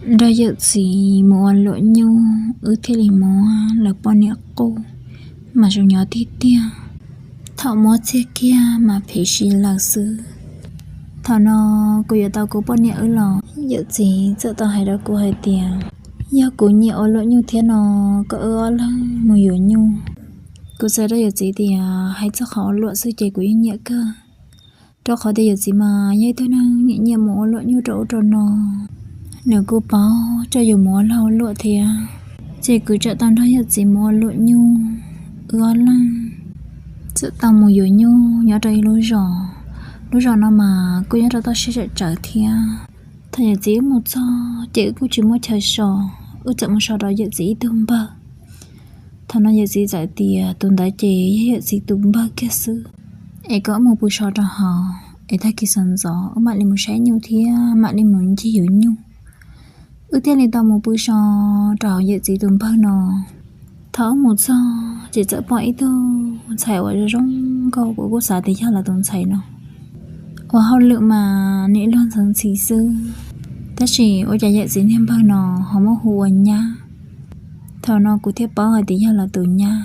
nrog yawm txiv mus ua luam nyuj, wb thiaj li muab lawv poj niam qub, mas zoo nyob tiag tiag. Thaum muab txiag kiag mas phem si lawm xwb. Thaum no kuv yuav tau kuv poj niam wb los, yawm txiv txawm tau hais rau kuv hais tias, yog kuv nyiam ua luam nyuj thiab no, koj wb ob leeg mus yuav nyuj. Kuv txawm rau yawm txiv tias, hais txog qhov ua luam xwb ces kuv yeej nyiam kawg, rau qhov tias yawm txiv mas yog ib tug neeg nyiam nyiam mus ua luam nyuj rau ub rau no. Nws kuj paub rau yus mus ua lag ua luam thiab, ces kuv txawm tau nrog yawm txiv mus ua luam nyuj, wb ob leeg txawm tau mus yuav nyuj nyob rau ib lub zos. Lub zos no mas kuj nyob rau toj siab tsawm tsawv thiab. Thaum yawm txiv wb mus txog ces wb kuj tsis muaj chaw so, wb txawm mus so rau yawm txiv ib tug npawg. Thaum no yawm txiv txawm tias tus ntawd ces yog yawm txiv tus npawg kiag xwb, es koj mus pw so rau hauv es tag kis sawv ntxov wb mam li mus saib nyuj thiab mam li mus ncig yuav nyuj. Wb thiaj li tau mus pw so rau hauv yawm txiv tus npawg no. Thaum wb mus txog ces txawm pom ib tug ntxhais uas zoo zoo nkauj, kuv kuj xav tias yog lawv tus ntxhais no, ua hauj lwm mas niam luag ntxhi xwb, tab sis ua cas yawm txiv niag npawg no ho muab hu ua nyab. Thaum no kuv thiaj paub hais tias yog lawv tus nyab,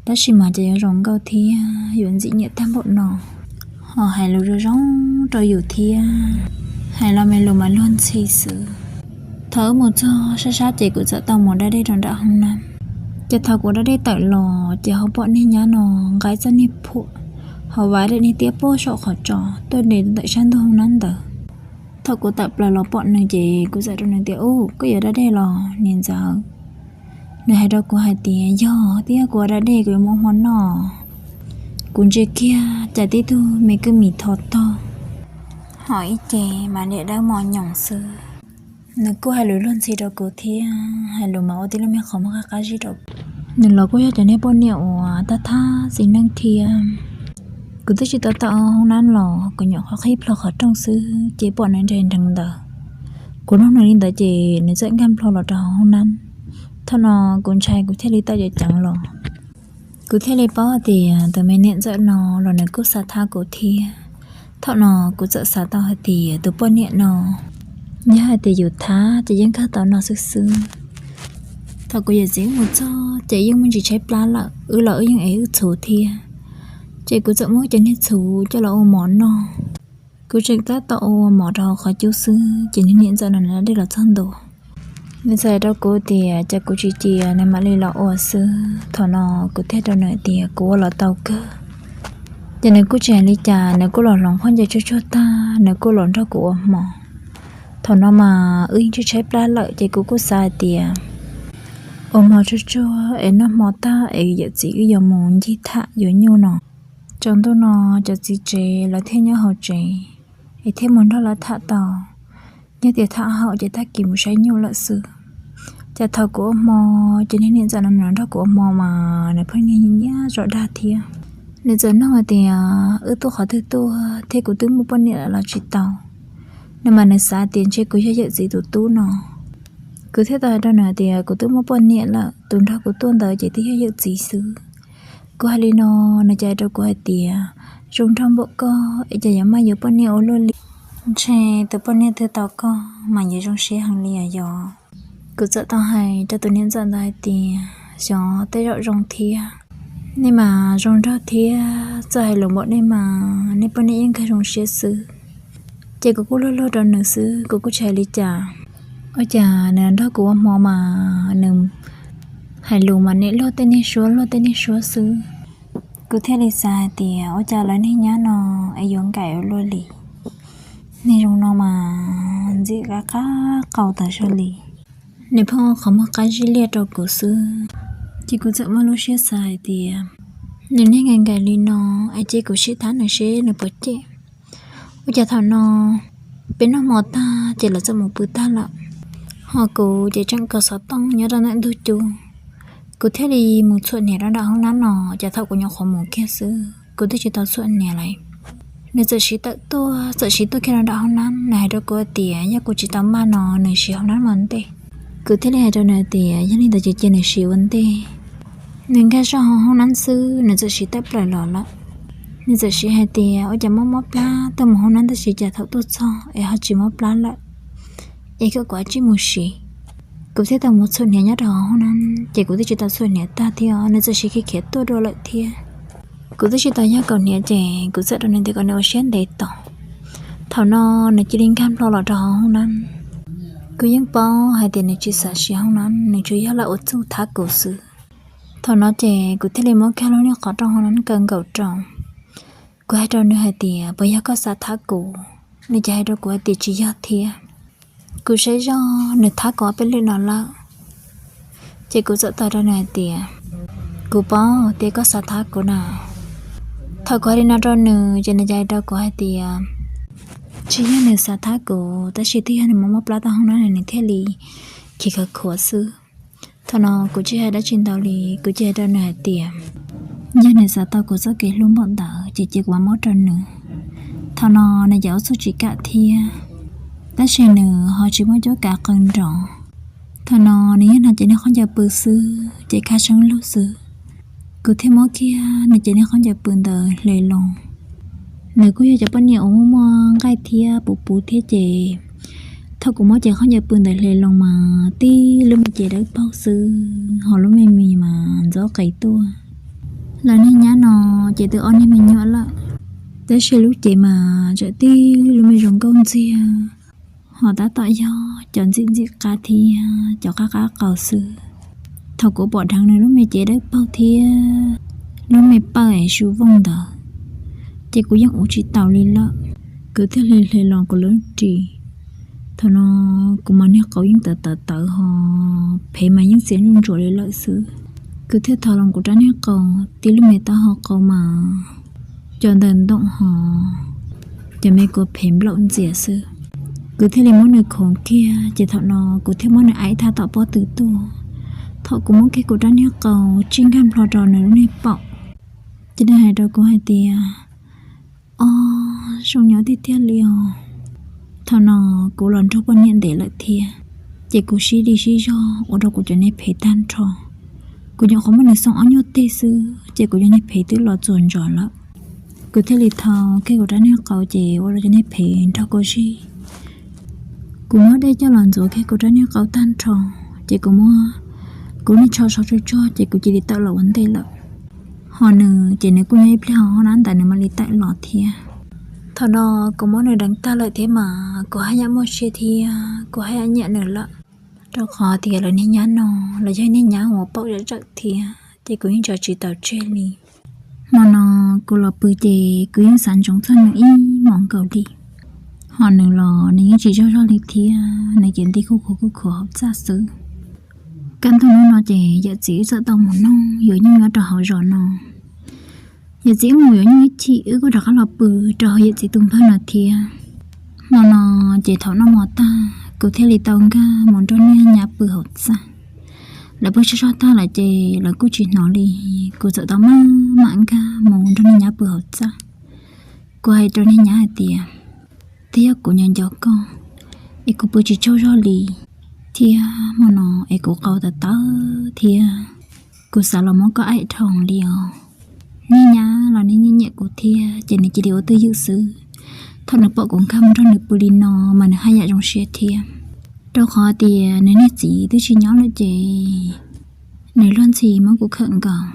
tab sis mas cas yuav zoo nkauj thiab yuav ntxim nyiam tag npaum no, ho hais lus zoo zoo rau yus thiab, hais los me lus mas luag ntxhi xwb. Thaum wb mus txog sab sab ces kuv txawm tau mus da dej rau nram hoob nab. Ces thaum kuv da dej tawm los ces ho pom niag nyab no nqa txoj niag phuam, ho vav daim niag tiab puag saum qhov tsos tuaj nres ntawm sab ntug hoob nab ntawd. Thaum kuv tawm plaws los pom nws ces kuv txawm rau nws tias, ub, koj yuav da dej los niam ntxawm? Nws hais rau kuv hais tias, yog, twb yog kuv ua da dej, kuv yuav mus ua hmo noj. Kuv ntsia kiag cas tib tug me kwj mis tho tog, ho ib ce mas niam dawb mos nyoos xwb. Nws kuj hais lus luag ntxhi rau kuv thiab, hais lus mas ua tib lub me qhov muag qab qab zib rau. Nws los kuj yog cov niag poj niam uas tab thab txiv neej thiab. Kuv twb tsis tau tawm hauv hoob nab los kuv nyuam qhuav qhib plho qhov rooj xwb ces pom nws nres nreev ntawd. Kuv nug nws li ntawd ces nws txawm nkag nplho los rau hauv hoob nab. Thaum no kuv ntshai kuv thiaj li tawm ceev ceev los. Kuv thiaj li paub hais tias tus me niam ntxawm no los nws kuj xav thab kuv thiab. Thaum no kuv txawm xav tau hais tias tus poj niam no yog hais tias yus thab ces yeej kawg tau no xwb xwb. Thaum kuv yawm txiv mus txog ces yeej muaj ntsis tshaib plab lawm, wb los wb yeej ev wb txhuv thiab. Ces kuv txawm muab cov niag txhuv coj los ua mov noj. Kuv tseem tab tom ua mov rau hauv qhov cub xwb ces niag niam ntxawm no nws da dej los txog ntua. Nws txawm hais rau kuv tias cas kuv tsis cia nws mam li los ua xwb. Thaum no kuv thiaj rau nws tias kuv ua los tau kawg. Ces nws kuj tsis hais li cas, nws kuj los hloov khaub ncaws tsuag tsuag tag nws kuj los nrog kuv ua hmo. Thaum no mas wb yeej tshaib tshaib plab lawm ces kuv kuj xav hais tias ua hmo tsuag tsuag es noj hmo tag es yawm txiv wb yuav mus ncig tham yuav nyuj no. Tsaus ntuj no cov txiv tsev lawv thiaj nyob hauv tsev es thiaj mus nrog lawv tham tau. Yog tias tham haum ces tag kis mus saib nyuj lawm xwb. Ces thaum kuv ua hmo, ces niag niam ntxawm no nws los nrog kuv ua hmo mas nws pheej niag nyiam zov dag thiab. Nws txawm nug hais tias wb tuaj qhov twg tuaj thiab kuv twb muaj poj niam lawm los tsis tau. Nws mas nws xav tias ntshe kuv yog yawm txiv tus tub no. Kuv thiaj tau hais rau nws hais tias kuv twb muaj poj niam lawm, tus nrog kuv tuaj ntawd ces twb yog yawm txiv xwb. Kuv hais li no, nws ces hais rau kuv hais tias zoo nraug npaum koj es cas yuav maj yuav poj niam ua luaj li. Ntshe tus poj niam twg tau koj mas yuav zoo siab heev li os yog. Kuv txawm tau hais rau tus niam ntxawm ntawd hais tias xyov tej zaum zoo thiab. Nej mas zoo nraug thiab txawj hais lus npaum nej mas nej poj niam yeej kawg zoo siab xwb. Ces kuv kuj luag luag rau nws xwb, kuv kuj tsis hais li cas. Ua cas nws nrog kuv ua hmo mas nws hais lus mas niam luag tej niag suab luag tej niag suab xwb. Kuv thiaj li xav hais tias ua cas lawv niag nyab no es yuav nkaim ua luaj li. Niag zoo no mas ntxim qab qab qau tas zog li. Nws pheej ua qhov muag qab zib liaj rau kuv xwb, ces kuv txawm muaj lub siab xav hais tias nws niag nkaim nkaim li no es cia kuv sib thab nws seb nws puas cem. Ua cas thaum no peb noj hmo tag ces lawv txawm mus pw tag lawm, ho kuv ces tseem kaw xov tooj nyob rau ntawm ntug cub. Kuv thiaj li mus txhuam hniav rau nram hoob nab no, ces thaum kuv nyuam qhuav mus kiag xwb kuv twb tsis tau txhuam hniav lawm. Nws txawm siv tawm tuaj, txawm siv tuaj kiag rau nram hoob nab, nws hais rau kuv tias yog kuv tsis tau maj no nws siv hoob nab mus ntej. Kuv thiaj li hais rau nws tias yog li ntawd ces cia nws siv ua ntej. Nws nkag zog hauv hoob nab xwb nws txawm siv tawm plaws los lawm. Nws txawm siv hais tias ua cas mob mob plab, tuaj mus hoob nab tab sis cas thaum tuaj txog es ho tsis mob plab lawm. es kom kuv ua tsij mus siv. Kuv thiaj tau mus txhuam hniav nyob rau hauv hoob nab, ces kuv twb tsis tau txhuam hniav tag thiab nws txawm siv khiav khiav tuaj dua lawm thiab. Kuv twb tsis tau yog kaum hniav ces kuv txawm rau nws tias kom nws ua siab ntev tos. Thaum no nws cia li nkag nplo los rau hauv hoob nab. Kuv yeej paub hais tias nws tsis xav siv hoob nab, nws tsuas yog lam ua txuj thab kuv xwb. Thaum no ces kuv thiaj li muab kiag lub niag qhov rooj hoob nab kaw nkaus rau. Kuv hais rau nws hais tias, puas yog koj xav thab kuv? Nws ces hais rau kuv hais tias tsis yog thiab. Kuv saib zoj nws thab kuv ob peb lwm no lawm, ces kuv txawm tau rau nws hais tias, kuv paub tias koj xav thab kuv na. Thaum kuv hais li no rau nws ces nws ces hais rau kuv hais tias, tsis yog nws xav thab kuv, tab sis twb yog nws mus muab plab tau hoob nab nws thiaj li khiav khiav khuav xwb. Thaum no kuv tsis hais dab tsi ntau li, kuv ces hais rau nws hais tias, yog nws xav tau kuv txoj kev hlub npaum ntawd ces cia kuv mam muab rau nws. Thaum no nws ces ua txuj tsis kam thiab, tab sis nws ho tsis muaj cuab kav qw nrov. Thaum no nws yeej hnav cev niag khaub ncaws pw xwb ces khab seeb lug xwb. Kuv thiaj muab kiag nws cev niag khaub ncaws pw ntawd hle los. Nws kuj yog cov poj niam uas muaj muaj nqaij thiab puv puv thiab ces thaum kuv muab cev khaub ncaws pw ntawd hle los mas tib lub me cev dawb paug xwb, ho lub me mis mas ntxob qis tuaj. Lawv niag nyab no ces twb ob niag me nyuam lawm, tab sis lub cev mas tseem tib lub me zoo nkauj ntxiag, ho tab tom yog cov ntxim ntxim qab thiab cov qab qab qau xwb. Thaum kuv pom dheev nws lub me cev dawb paug thiab lub me pawj es su vooj ntawd, ces kuv yeej ua tsis taus li lawm. Kuv thiaj li hle los kuv lub ris. Thaum no kuv mas niag qau yeej tawv tawv tawv ho phev mas yeej txias ntsuj ntsuav li lawm xwb. Kuv thiaj thau los kuv rab niag qau, tib lub me taub hau qau mas cov ntawm ntoom ho cov me kua phev nplaum ntxias xwb. Kuv thiaj li muab nws khoov kiag ces thaum no kuv thiaj muab nws aim thaj tom pob tw tuaj. Thaum kuv muab kiag kuv rab niag qau tsij nkag nplho rau nws lub niag paum, ces nws hais rau kuv hais tias, ob, zoo nyob tiag tiag li os. Thaum no kuv los nrog poj niam ntev lawm thiab, ces kuv sib dig sib zog ua rau kuv cov niag phev tag nrho. Kuv nyuam qhuav muab nws xoo ob nyuag teg xwb ces kuv cov niag phev twb los txuas ntsos lawm. Kuv thiaj li thau kiag kuv rab niag qau ces ua rau cov niag phev nrog kuv zij. Kuv muab dej coj los ntxuav kiag kuv rab niag qau tag nrho, ces kuv muab kuv niag tsho sov tsuag tsuag ces kuv cia li tawm los ua ntej lawm. Ho nws ces nws kuj nyob ib pliag hauv hoob nab ntawd nws mam li tawm los thiab. Thaum no kuv muab nws deev tag lawm thiab mas kuv haj yam muaj siab thiab kuv haj yam nyiam nws lawm, rau qhov tias lawv niag nyab no los yog niag nyab uas paum zam zawm thiab ces kuv yeej tso tsis tau tseg li. Hmo no kuv los pw ces kuv yeej xav ntsoov txog nws ib hmos nkaus li. Ho nws los nws yeej tsis zog zog li thiab, nws ces nti khuj khuav khuj khuav hauv txaj xwb. Kaj ntug hnub no ces yawm txiv wb txawm tau mus nug yuav nyuj nyob rau hauv zos no. Yawm txiv wb mus yuav nyuj ib chim wb kuj rov qab los pw rau hauv yawm txiv tus npawg no thiab. Hmo no ces thaum noj hmo tag kuv thiaj li tau nkag mus nrog niag nyab pw hauv txaj. Lawv pw sab sab tag lawm ces lawv kuj tsis hnov li. Kuv txawm tau maj mam nkag mus nrog niag nyab pw hauv txaj. Kuv hais rau niag nyab hais tias, twb yog kuv nyob nco koj es kuv pw tsis tsaug zog li, thiab hmo no es kuv qau tawv tawv thiab kuv xav los muab koj aim dhau li os. Niag nyab los nws nyiam nyiam kuv thiab ces nws cia li ua twj ywm xwb. Thaum nws pom kuv nkag mus nrog nws pw li no mas nws haj yam zoo siab thiab, rau qhov tias nws niag txiv twb tsis nyob lawm ces nws luag ntxhi muab kuv khawm nkaus.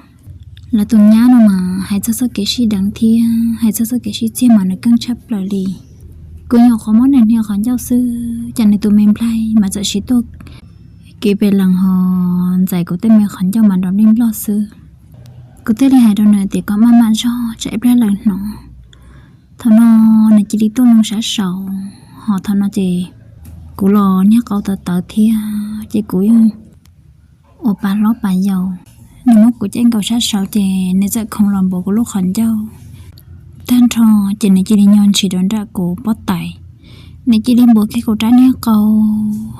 Lawv tus nyab no mas hais txog txoj kev sib deev thiab hais txog txoj kev sib txiag mas nws keej tshaj plaws li. Kuv nyuam qhuav muab nws hnia qhov ncauj xwb ces nws tus me nplaig mas txawm siv tuaj kev pes lees ho ntxais kuv tej me qhov ncauj mas nrov nplij nploj xwb. Kuv thiaj li hais rau nws tias kom maj mam zog tsam ib pliag lawv hnov. Thaum no nws cia li tuaj loo sab saud, ho thaum no ces kuv los niag qau tawv tawv thiab ces kuv yeej ua pa hlob pa yau. Nws muab kuv caij nkaus sab saud ces nws txawm khoov los npuav kuv lub qhov ncauj tag nrho, ces nws cia li nyo ntshis rau nram kuv pob tais. Nws cia li npuav kiag kuv rab niag qau,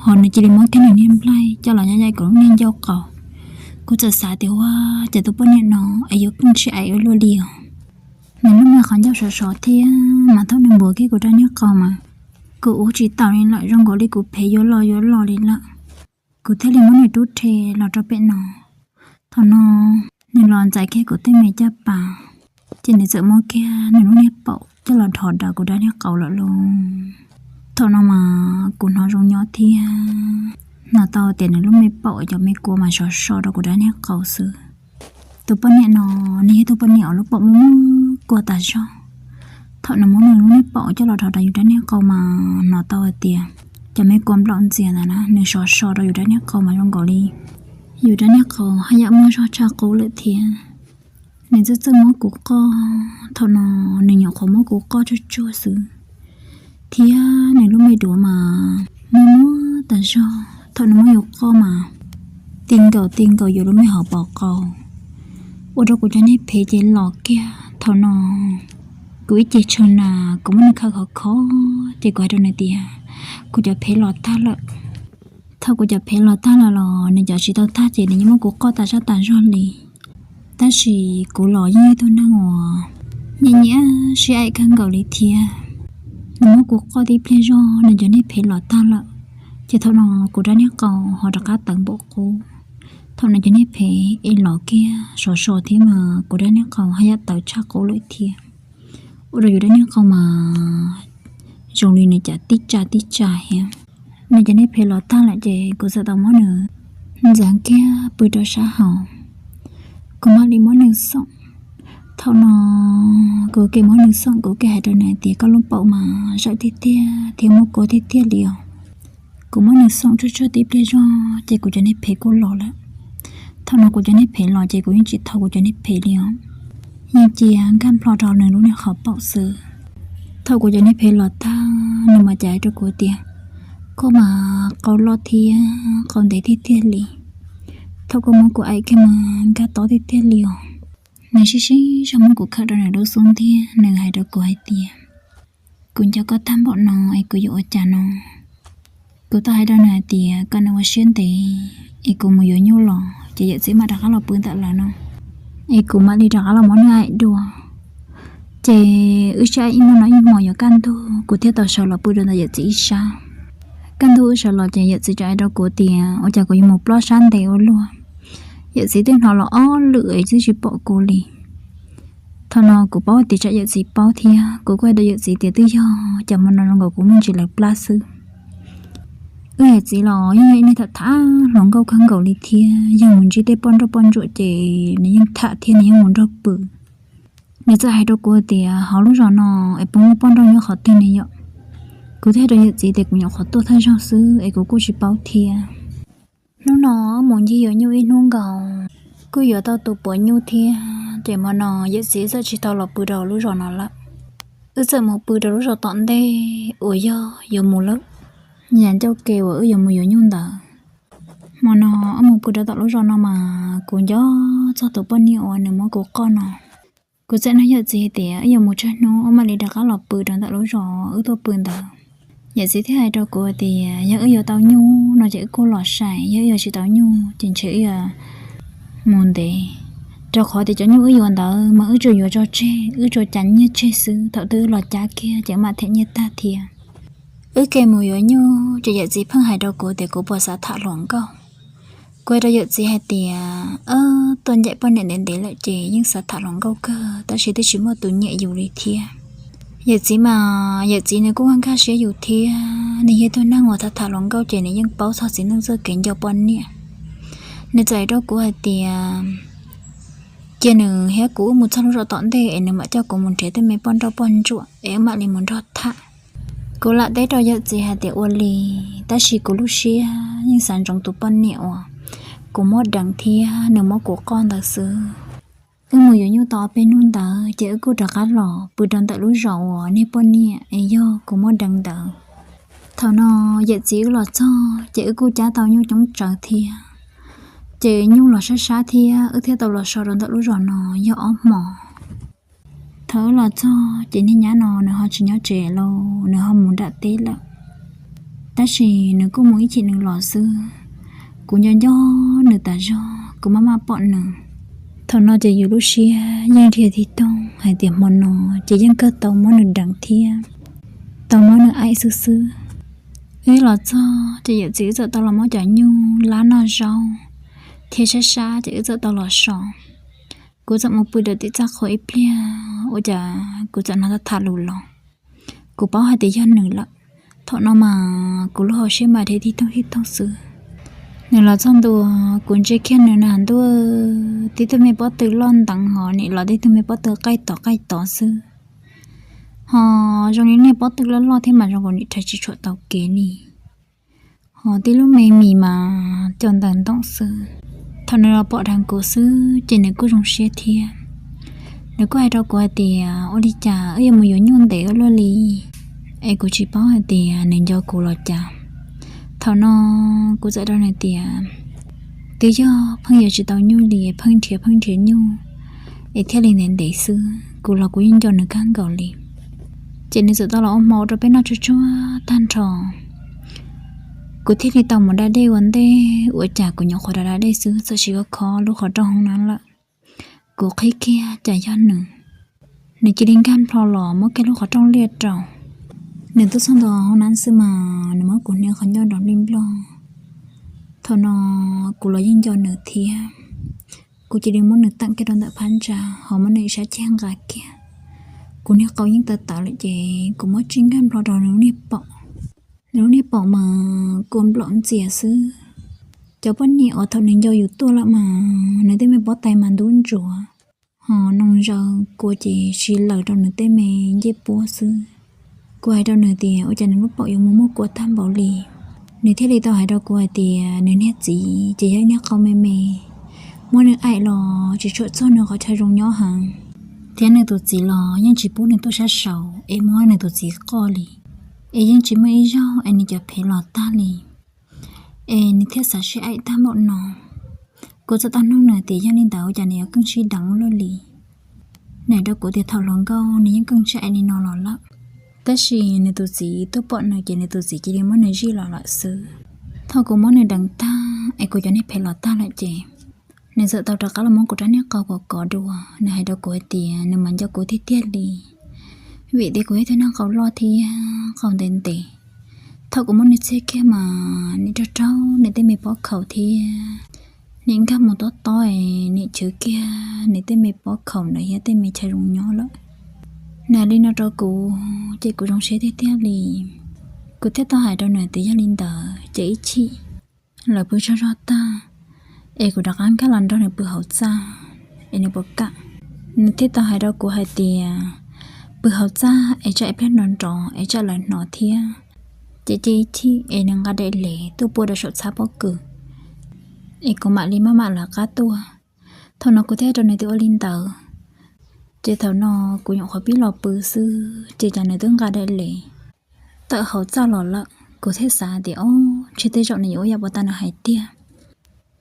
ho nws cia li muab kiag nws niag nplaig coj los nyob yaim kuv lub niag ncauj qau. Kuv txawm xav tias ua cas tus poj niam no es yuav keej sib aim ua luaj li os. Nws lub me qhov ncauj sov sov thiab mas thaum nws npuav kiag kuv rab niag qau mas kuv ua tsis taus li lawm, zoo nkaus li kuv phev yuav los yuav los li lawm. Kuv thiaj li muab nws rub rhe los rau pem no. Thaum no nws los ntxais kiag kuv tej me caj pas, ces nws txawm muab kiag nws lub niag paum coj los dhos rau kuv rab niag qau lawm lauj. Thaum no mas kuv hnov zoo nyob thiab, hnov tau tias nws lub me paum cov me kua mas sov so rau kuv rab niag qau xwb. Tus poj niam no, nws yog tus poj niam uas lub paum muaj muaj kua tas zog. Thaum nws muab nws lub niag paum coj los rau yus rab niag qau mas hnov tau hais tias cov me kua nplaum ntxias ntawd na, nws sov so rau yus rab niag qau mas zoo nkaus li yus rab niag qau haj yam muaj zog tshaj qub lawm thiab. Nws txawj txawj muab kuv qoj, thaum no nws nyuam qhuav muab kuv qoj tsuag tsuag xwb, thiab nws lub me duav mas muaj muaj tas zog. Thaum nws muab yus qoj mas ti nkaus ti nkaus yus lub me hauv paus qau, ua rau kuv cov niag phev ces los kiag. Thaum no kuv ib ce tshee na, kuv muab nws khawm khov kho, ces kuv hais rau nws tias, kuv cov phev los tag lawm. Thaum kuv cov phev los tag lawm los nws cov tsis tau tag ces nws yeej muab kuv qoj tas zaj tas zog li. Tab sis kuv los yeej yog tus neeg uas nyiam nyiam sib aim kawg nkaus li thiab. Nws muab kuv qoj tib pliag zog nws cov niag phev los tag lawm, ces thaum no kuv rab niag qau ho rov qab tawv npaum qub. Thaum nws cov niag phev es los kiag sov so thiab mas kuv rab niag qau haj yam tawv tshaj qub lawm thiab. Ua rau yus rab niag qau mas zoo li nws cas tib tsa tib tsa thiab. Nws cov niag phev los tag lawm ces kuv txawm tau muab nws ntxeev kiag pw rau sab hauv, kuv mam li muab nws xoom. Thaum no kuv ke muab nws xoom, kuv ke hais rau nws tias koj lub paum mas zawm tiag tiag thiab muaj kua tiag tiag li os. Kuv muab nws xoom tsuag tsuag tib pliag zog ces kuv cov niag phev kuj los lawm. Thaum no kuv cov niag phev los ces kuv yeej tsis thau kuv cov niag phev li os, yeej cia nkag nplo rau nws lub niag qhov paum xwb. Thaum kuv cov niag phev los tag, nws mas cas hais rau kuv tias, koj mas qau loj thiab qau ntev tiag tiag li. Thaum koj muab kuv aim kiag mas nkag tob tiag tiag li os. Nws sib sib zog muab kuv khawm rau nws lub xub ntiag, nws hais rau kuv hais tias, kuv nco koj tag npaum no es kuv yuav ua cas no? Kuv tau hais rau nws hais tias kom nws ua siab ntev es kuv mus yuav nyuj los ces yawm txiv mam rov qab los pw ntawm lawv no, es kuv mam li rov qab los muab nws aim dua. Ces wb sib aim ib hmo no ib hmo yuav kaj ntug kuv thiaj tau sawv los pw rau ntawm yawm txiv ib sab. Kaj ntug wb sawv los ces yawm txiv tseem hais rau kuv tias ua cas kuv yuav mus ploj sab ntev ua luaj. Yawm txiv twb hnov los ob lwm es twb tsis pom kuv li. Thaum no kuv paub tias tsam yawm txiv paub thiab, kuv kuj hais rau yawm txiv tias twb yog cas hmo no zoo nkaus kuv muaj ntsis lawv plab xwb. Wb yawm txiv los yeej yog ib neeg tham tham hluas nkauj kawg nkaus li thiab, yog mus ntsib tej poj nrauj poj ntsuam ces nws yeej tham thiab nws yeej mus nrog pw. Nws txawm hais rau kuv tias hauv lub zos no es puas muaj poj nrauj nyob qhov twg ne yom? Kuv thiaj hais rau yawm txiv tias kuv nyuam qhuav tuaj thawj zaug xwb es kuv kuj tsis paub thiab. Hnub no wb mus ncig yuav nyuj ib hnub nkaus, kuj yuav tau tus puav nyuj thiab, ces hmo no yawm txiv txawm tsis tau los pw rau lub zos no lawm. Wb txawm mus pw rau lub zos tom ntej uas yog yuav mus lawm, yam ncauj ke uas wb yuav mus yuav nyuj ntawd. Hmo no wb mus pw rau tom lub zos no mas kuv nco txog tus poj niam uas nws muab kuv qoj no. Kuv txawm nug yawm txiv tias wb yuav mus tsawg hnub wb mam li rov qab los pw rau ntawm lub zos wb tuaj pw ntawd. Yawm txiv thiaj hais rau kuv tias yog wb yuav tau nyuj no ces wb kuj los sai, yog wb yuav tsis tau nyuj ces ntshe wb yuav mus ntev, rau qhov tias cov nyuj wb yuav ntawd mas wb tsuas yuav tso tseg, wb tsuas cas nyiaj tseg xwb, thaum twg wb los cab kiag ces wb mam them nyiaj tag thiab. Wb ke mus yuav nyuj ces yawm txiv pheej hais rau kuv tias kuv puas xav tham hluas nkauj. Kuv hais rau yawm txiv hais tias, tuaj ncaim poj niam ntev ntev lawm ces yeej xav tham hluas nkauj kawg tab sis twb tsis muaj tus nyiam yus li thiab. Yawm txiv mas yawm txiv nws kuj nkag siab yus thiab, nws yog tus neeg uas tham tham hluas nkauj ces nws yeej paub txog txiv neej txoj kev nco poj niam. Nws txawm hais rau kuv hais tias cia nws thiab kuv wb mus txog lub zos tom ntej es nws mam coj kuv mus nrhiav tej me poj nrauj poj ntsuam es wb mam li mus nrog tham. Kuv lam teb rau yawm txiv hais tias ua li, tab sis kuv lub siab yeej xav ntsoov tus poj niam uas kuv muab deev thiab nws muab kuv qoj ntawd xwb. Wb mus yuav nyuj tau ob peb hnub ntawd ces wb kuj rov qab los pw rau ntawm lub zos uas niag poj niam es yog kuv muab deev ntawd. Thaum no yawm txiv wb los txog ces wb kuj cab tau nyuj coob tsawv thiab, ces nyuj los sab sab thiab wb thiaj tau los so rau ntawm lub zos no yog ob hmos. Thaum wb los txog ces niag nyab no nws ho tsis nyob tsev lauj, nws ho mus nram teb lawm, tab sis nws kuj mus ib chim nws los xwb. Kuv nco nco nws tas zog, kuv maj maj pom nws. Thaum no ces yus lub siab yeej dhia tig toog hais tias hmo no ces yeej kawg tau muab nws deev thiab tau muab nws aim xwb xwb. Wb los txog ces yawm txiv wb txawm tau los muab cov nyuj lab noj zaub thiab sab sab ces wb txawm tau los so. Kuv txawm mus pw rau tim txaj qhua ib pliag ua cas kuv txawm hnov tham tham lus los. Kuv paub hais tias yog nws lawm, Thaum no mas kuv lub hauv siab mas dhia tib toog tib toog xwb. Nws los txog ntua, kuv ntsia kiag nws na ntuj, tib tug me pob tw loj nteev hos nim los tib tug me pob tw qaij tod qaij tod xwb. Hos zoo li niag pob tw loj loj thiab mas zoo nkaus nim rhais tsis tshua tau kev li. Hos tib lub me mis mas cov ntawm ntoom xwb. Thaum nws los pom dheev kuv xwb ces nws kuj zoo siab thiab. Nws kuj hais rau kuv hais tias ua li cas wb yuav mus yuav nyuj ntev ua luaj li, es kuv tsis paub hais tias nws nco kuv los cas. Thaum no kuv txawm rau nws tias twb yog pheej yuav tsis tau nyuj li, pheej nrhiav pheej nrhiav nyuj es thiaj li ntev ntev xwb. Kuv los kuv yeej nco nws kawg nkaus li. Ces nws txawm tau los ua hmo rau peb noj tsuag tsuag tag nrho, kuv thiaj li tau mus da dej ua ntej. Ua cas kuv nyuam qhuav da da dej xwb txawm sim kho kho lub qhov rooj hoob nab lawm. Kuv qhib kiag cas yog nws. Nws cia li nkag nplho los muab kiag lub qhov rooj liaj rau. Nws tuaj txog ntua hoob nab xwb mas nws muab kuv hnia qhov ncauj nrov nplij nploj. Thaum no kuv los yeej nco nws thiab. Kuv cia li muab nws teem kiag rau ntawm phab ntsa hos muab nws ib sab ceg nqa kiag. Kuv niag qau yeej tawv tawv lawm ces kuv muab tsij nkag nplho rau nws lub niag paum. Nws lub niag paum mas kua nplaum ntxias xwb. Cov poj niam uas thaum nws nco yus tuaj lawm mas nws tej me pob tais mas ntub ntsuav, hos noo zaws kua ces si lawm rau nws tej me ncej puab xwb. Kuv hais rau nws tias ua cas nws lub paum yuav mus muaj kua tag npaum li. Nws thiaj li tau hais rau kuv hais tias nws niag txiv ces yog ib niag qau me me, muab nws aim los tsis tshua txog nws qhov chaw zoo nyob heev, thiab nws tus txiv los yeej tsis pub nws tuaj sab saud es muab nws tus txiv qoj li, es yeej tsis muaj ib zaug es nws cov phev los tag li, es nws thiaj xav sib aim tag npaum no. Kuv txawm tau nug nws tias yog li ntawd ua cas nws yuav keej sib deev ua luaj li. Nws hais rau kuv tias thaum hluas nkauj nws yeej keej sib aim li no los lawm, tab sis nws tus txiv tuaj pom nws ces nws tus txiv cia li muab nws zij los lawm xwb. Thaum kuv muab nws deev tag es kuv cov niag phev los tag lawm ces nws txawm tau rov qab los muab kuv rab niag qau kov kov dua. Nws hais rau kuv hais tias nws mas nco kuv tiag tiag li, vim tias kuv yog ib tug niag qau loj thiab qau ntev ntev. Thaum kuv muab nws txhiab kiag mas nim raug raug nws tej me pob khaum thiab nim nkag mus tob tob es nim chwv kiag nws tej me pob khaum ntawd thiab tej me chaw zoo nyob lawm. Nws hais li no rau kuv ces kuv zoo siab tiag tiag li. Kuv thiaj tau hais rau nws tias yog li ntawd ces ib chim lawv pw zog zog tag es kuv rov qab nkag los nrog nws pw hauv txaj es nws puas kam. Nws thiaj tau hais rau kuv hais tias pw hauv txaj es tsam ib pliag nrov nrov es tsam lawv hnov thiab, ces cia ib chim es nws nqa daim lev tuaj pua rau saum txhab pob kws es kuv mam li maj mam lawv qab tuaj. Thaum no kuv thiaj hais rau nws tias ua li ntawd. Ces thaum no kuv nyuam qhuav pib los pw xwb ces cas nws twb nqa daim lev tawm hauv txaj los lawm. Kuv thiaj xav tias o, ntshe tej zaum nws yuav ua yam uas tau nws hais tiag.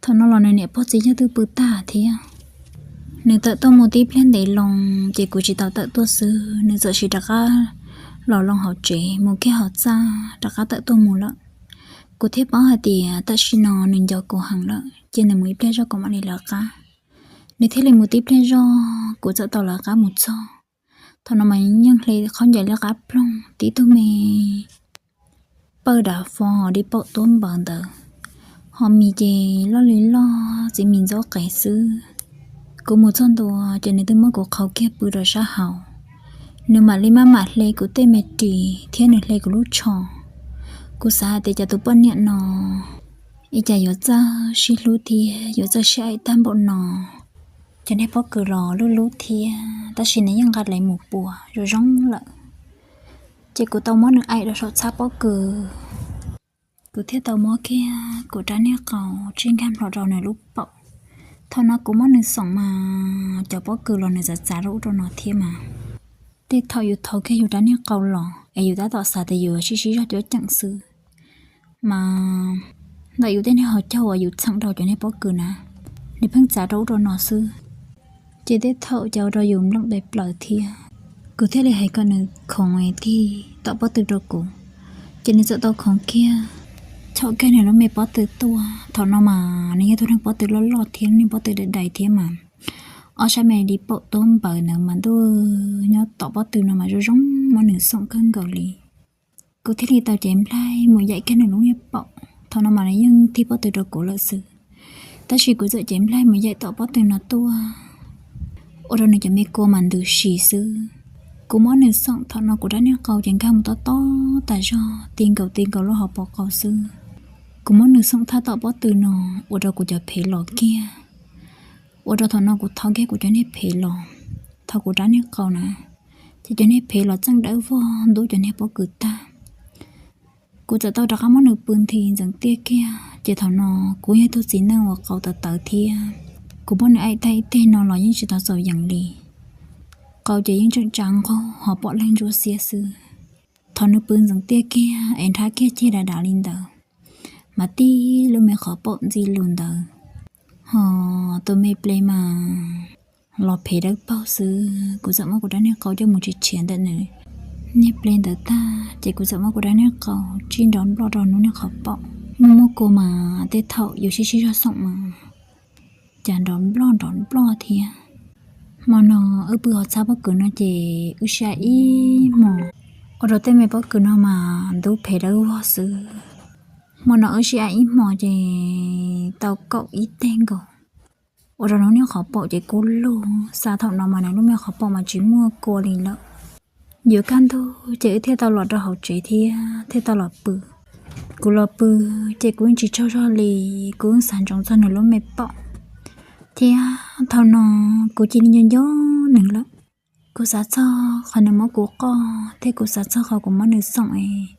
Thaum no los nws niam pog txiv yog twb pw tag thiab. Nws tawm tuaj mus tib pliag ntev loo ces kuv tsis tau tawm tuaj xwb nws txawm sim rov qab los loo hauv tsev mus kiag hauv txaj rov qab tawm tuaj mus lawm. Kuv thiaj paub hais tias tam sim no nws nco kuv heev lawm ces nws mus ib pliag zog kuv mam li lawv qab. Nws thiaj li mus tib pliag zog kuv txawm tau lawv qab mus txog. Thaum no mas yeej hle khaub ncaws liab qab ploog tib tug me pawj dav fo ho dib paum tuab npaws ntawd, ho mis ces loj li loj txiv mis ntxaub qees xwb. Kuv mus txog ntua ces nws twb muab kuv qhau kiag pw rau sab hauv. Nws mam li maj mam hle kuv tej me ris thiab nws hle kuv lub tsho. Kuv xav hais tias cas tus poj niam no ib cas yuav txawj sib hlub thiab yuav txawj sib aim tag npaum no. Cov niag pob kws los lub lub thiab tab sis nws yeej nqa daim mus pua zoo zoo lawm. Ces kuv tau muab nws aim rau saum txhab pob kws. Kuv thiaj tau muab kiag kuv rab niag qau tsij nkag nplho rau nws lub paum. Thaum no kuv muab nws xoom mas cov pob kws los nws txav txav rau ub rau no thiab mas. Tej thaum yus thau kiag yus rab niag qau los es yus tab tom xav tias yus sib sib zog cuab ceem xwb, mas ntawm yus tej niag hauv caug uas yus txheem rau cov niag pob kws na, nws pheej txav rau ub rau no xwb. Ces tej thaum ces ua rau yus npleem pes plaws thiab. Kuv thiaj li hais kom nws khoov tig tom pob tw rau kuv, ces nws txawm tau khoov kiag, chom kiag nws lub me pob tw tuaj. Thaum no mas nws yog tug neeg pob tw loj loj thiab lub niag pob tw dai dai thiab mas, ob sab me dib paum tuab npaws ntawd mas ntuj, nyob tom pob tw no mas zoo zoo, muab nws xoom kawg nkaus li. Kuv thiaj li tau cev nplaig mus yaim kiag nws lub niag paum. Thaum no mas nws yeej tig pob tw rau kuv lawm xwb, tab sis kuv txawm cev nplaig mus yaim tom pob tw no tuaj, ua rau nws cov me kua mas ntws si xwb. Kuv muab nws xoom thaum no kuv rab niag qau ces nkag mus tob tob tas zog, ti nkaus ti nkaus lub hauv paus qau xwb. Kuv muab nws xoom thaj tom pob tw no, ua rau kuv cov phev los kiag, ua rau thaum no kuv thau kiag kuv cov niag phev los, thau kuv rab niag qau na, ces cov niag phev los txeej dawb vog ntub cov niag pob kws tag. Kuv txawm tau rov qab muab nws pw nthi ntxeev tiaj kiag, ces thaum no kuv yog tug txiv neej uas qau tawv tawv thiab, kuv muab nws aim tag ib teg no los yeej tsis tau txaus yees li. Qau ces yeej tseem tsa nqaug ho pom leeg ntsuab xiab xwb. Thaum nws pw ntxeev tiaj kiag es nrhab kiag ceg dav dav li ntawd, mas tib lub me qhov paum ntxi lus ntawd, ho tus me ple mas los phem dawb paug xwb. Kuv txawm muab kuv rab niag qau coj mus tshiav tshiav ntawm nws niag ple ntawd tag, ces kuv txawm muab kuv rab niag qau tsij nrov nploj rau hnub niag qhov paum. Muaj muaj kua mas tej thaum yus sib sib zog xoom mas cas nrov nploj nrov nploj thiab. Hmo no wb pw hauv txhab pob kws no ces wb sib aim ib hmos, ua rau tej me pob kws no mas ntub phem dawb vog xwb. Hmo no wb sib aim ib hmos ces tau kaum ib teg nkaus, ua rau hnub niag qhov paum ces kub lug. Xa thaum no mas nws lub me qhov paum mas tsis muaj kua li lawm. Yuav kaj ntug ces wb thiaj tau los rau hauv tsev thiab thiaj tau los pw. Kuv los pw ces kuv yeej tsis tsaug zog li, kuv yeej xav ntsoov txog nws lub me paum. Thiab thaum no kuv cia li nco nco nws lawm. Kuv xav txog qhov nws muab kuv qoj thiab kuv xav txog qhov kuv muab nws xoom es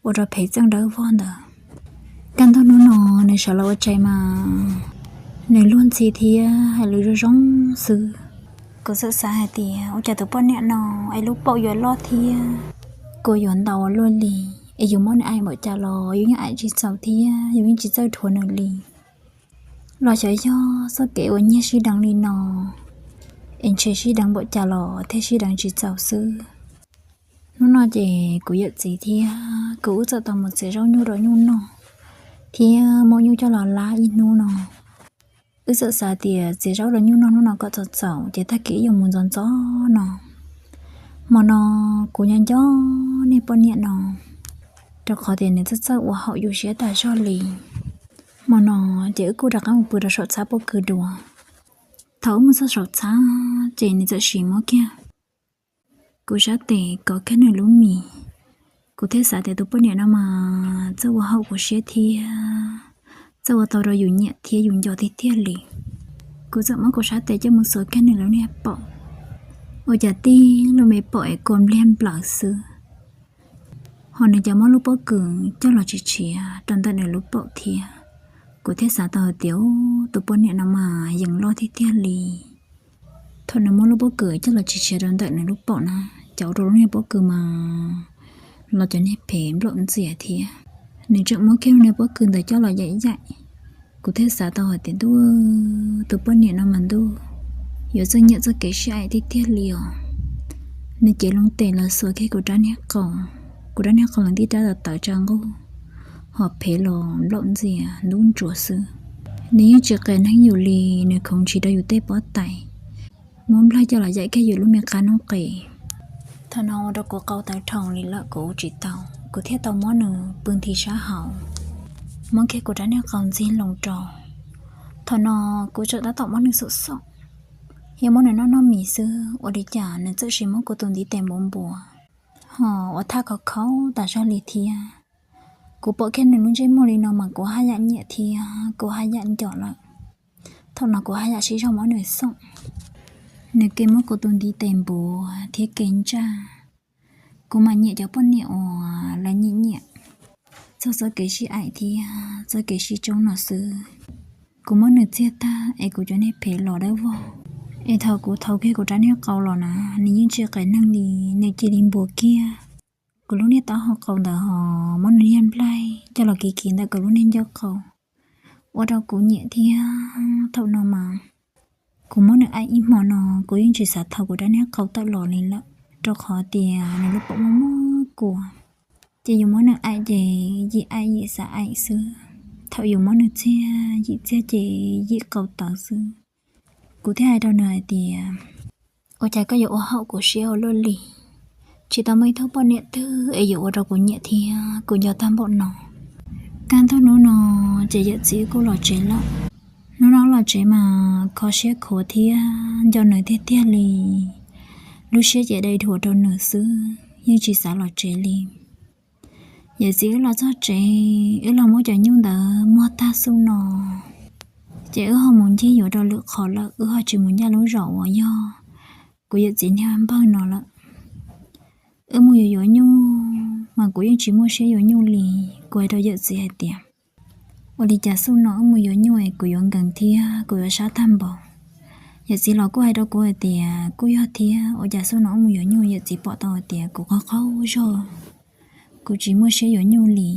ua rau phev txeej dawb vog ntawd. Kaj ntug hnub no nws sawv los ua tshais mas nws luag ntxhi thiab hais lus zoo zoo xwb. Kuv txawm xav hais tias ua cas tus poj niam no es lub paum yuav loj thiab kua yuav ntau ua luaj li, es yus muab nws aim npaum cas los yus yeej aim tsis txaus thiab yus yeej tsis txawj dhuav nws li. Los xyov yog txoj kev uas nyiag sib deev li no es ntshe sib deev npaum cas los thiaj sib deev tsis txaus xwb. Hnub no ces kuv yawm txiv thiab kuv wb txawm tau mus txiav zaub nyuj rau nyuj noj thiab muab nyuj coj los lab ib hnub no. Wb txawm xav tias txiav zaub rau nyuj noj hnub no kom txaus txaus ces tag kis wb yuav mus ntxov ntxov no. Hmo no kuv nco nco niag poj niam no, rau qhov tias nws txawj txawj ua haum yus siab tas zog li. Hmo no ces wb kuj rov qab mus pw rau saum txhab pob kws dua. Thaum wb mus txog saum txhab ces nws txawm sim muab kiag kuv sab tes kov kiag nws lub mis. Kuv thiaj xav tias tus poj niam no mas txawj ua haum kuv siab thiab txawj ua tau rau yus nyiam thiab yus nco tiag tiag li. Kuv txawm muab kuv sab tes coj mus xuas kiag nws lub niag paum, ua cas tib lub me paum es kua npliag nplaws xwb. Ho nws cov muab lub pob kws coj los tsis tshiav rau ntawm nws lub paum thiab. Kuv thiaj xav tau hais tias tus poj niam no mas yees loj tiag tiag li. Thaum nws muab lub pob kws coj los tsis tshiav rau ntawm nws lub paum na, cov ua rau lub niag pob kws mas los cov niag phem nplaum ntxias thiab. Nws tseem muab kiag lub niag pob kws ntawd coj los yaim yaim. Kuv thiaj xav tau hais tias ntuj, tus poj niam no mas ntuj, yuav txawj nyiam txoj kev sib aim tiag tiag li os. Nws cev loo tes los xuas kiag kuv rab niag qau, kuv rab niag qau los tib rab tawv tawv tsa nqug, ho phem los nplaum ntxias ntub ntsuav xwb. Nws yeej tsis qias neeg yus li, nws khoov ntshis rau yus tej pob tais, muab nplaig coj los yaim kiag yus lub me qab noob qes. Thaum no ua rau kuv qau tawv rhoos li lawm kuv ua tsis tau, kuv thiaj tau muab nws pw nthi sab hauv, muab kiag kuv rab niag qau ntxig loo rau. Thaum no kuv tseem tab tom muab nws xum xoom, yog muab nws noj noj mis xwb ua li cas nws txawm sim muab kuv tus ntiv tes npuav npuav, ho ua thaj khov khaub tas zog li thiab. Kuv pom kiag nws lub ntsej muag li no mas kuv haj yam nyiam thiab kuv haj yam nco lawm. Thaum no kuv haj yam sib zog muab nws xoom, nws ke muab kuv tus ntiv tes npuav thiab ke ntsaj. Kuv mas nyiam cov poj niam uas lawv nyiam nyiam txog txoj kev sib aim thiab txoj kev sib tsoob no xwb. Kuv muab nws txiag tag es kuv cov niag phem los dawb vog, es thaum kuv thau kiag kuv rab niag qau los na, nws yeej tsis qias neeg li, nws cia li npuav kiag kuv lub niag taub hau qau ntawd ho muab nws niag nplaig coj los kiv kiv ntawm kuv lub niag ncauj qau, ua rau kuv nyiam thiab. Thaum no mas kuv muab nws aim ib hmo no, kuv yeej tsis xav thau kuv rab niag qau tawm los li lawm, rau qhov tias nws lub paum muaj muaj kua. Ces yus muab nws aim ces yim aim yim xav aim xwb, thaum yus muab nws txiag yim txiag ces yim qau tawv xwb. Kuv thiaj hais rau nws hais tias, ua cas koj yuav ua haum kuv siab ua luaj li? Tsis tau muaj ib tug poj niam twg es yuav ua rau kuv nyiam thiab kuv nco tag npaum no. Kaj ntug hnub no ces yawm txiv kuj los tsev lawm. Hnub no los tsev mas kho siab khuav thiab nco nws tiag tiag li. Lub siab ces dai dhuam rau nws xwb, yeej tsis xav los tsev li. Yawm txiv wb los txog tsev, wb los muab cov nyuj ntawd muag tag xub no, ces wb ho mus ncig yuav rau lwm qhov lawm, wb ho tsis mus ncaj lub zos uas yog kuv yawm txiv niag npawg no lawm. Wb mus yuav yuav nyuj mas kuv yeej tsis muaj siab yuav nyuj li. Kuv hais rau yawm txiv hais tias, ua li cas xub no wb mus yuav nyuj es kuv yuav nkees thiab kuv yuav sab tag npaum. Yawm txiv los kuj hais rau kuv hais tias, kuj yog thiab, ua cas xub no wb mus yuav nyuj yawm txiv pom tau hais tias kuv qaug qaug zog, kuv tsis muaj siab yuav nyuj li.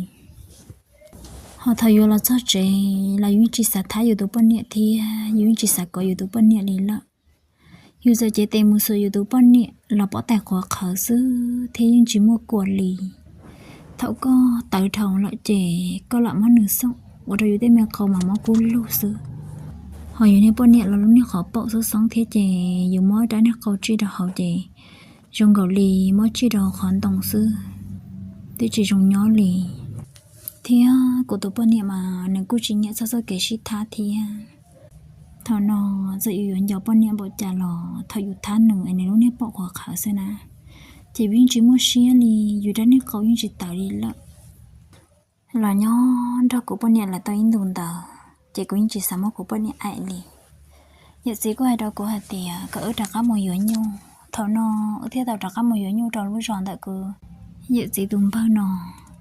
Ho thaum yuav los txog tsev los yus yeej tsis xav thab yus tus poj niam thiab yus yeej tsis xav kov yus tus poj niam li lawm. Yus txawm cev tes mus xuas yus tus poj niam los pov tais qhuav qhawv xwb thiab yeej tsis muaj kuas li. Thaum koj tawv dhau lawm ces koj lam muab nws xoom ua rau yus tej me qau mas mob kub lug xwb. Ho yus niag poj niam los lub niag qhov paum xoob xoob thiab ces yus muab rab niag qau tsij rau hauv ces zoo nkaus li muab tsij rau hauv qhov ntoo xwb, twb tsis zoo nyob li. Thiab kuv tus poj niam mas nws kuj tsis nyiam txog txoj kev sib thab thiab. Thaum no txawm yus yuav nco poj niam npaum cas los thaum yus thab nws es nws lub niag paum qhuav qhawv xwb na, ces yus yeej tsis muaj siab li, yus rab niag qau yeej tsis tawv li lawm. Los nyob nrog kuv poj niam lawm tau ib ntus ntawd ces kuv yeej tsis xav muab kuv poj niam aim li. Yawm txiv kuj hais rau kuv hais tias kom wb rov qab mus yuav nyuj. Thaum no wb thiaj tau rov qab mus yuav nyuj rau lub zos ntawm kuv yawm txiv tus npawg no.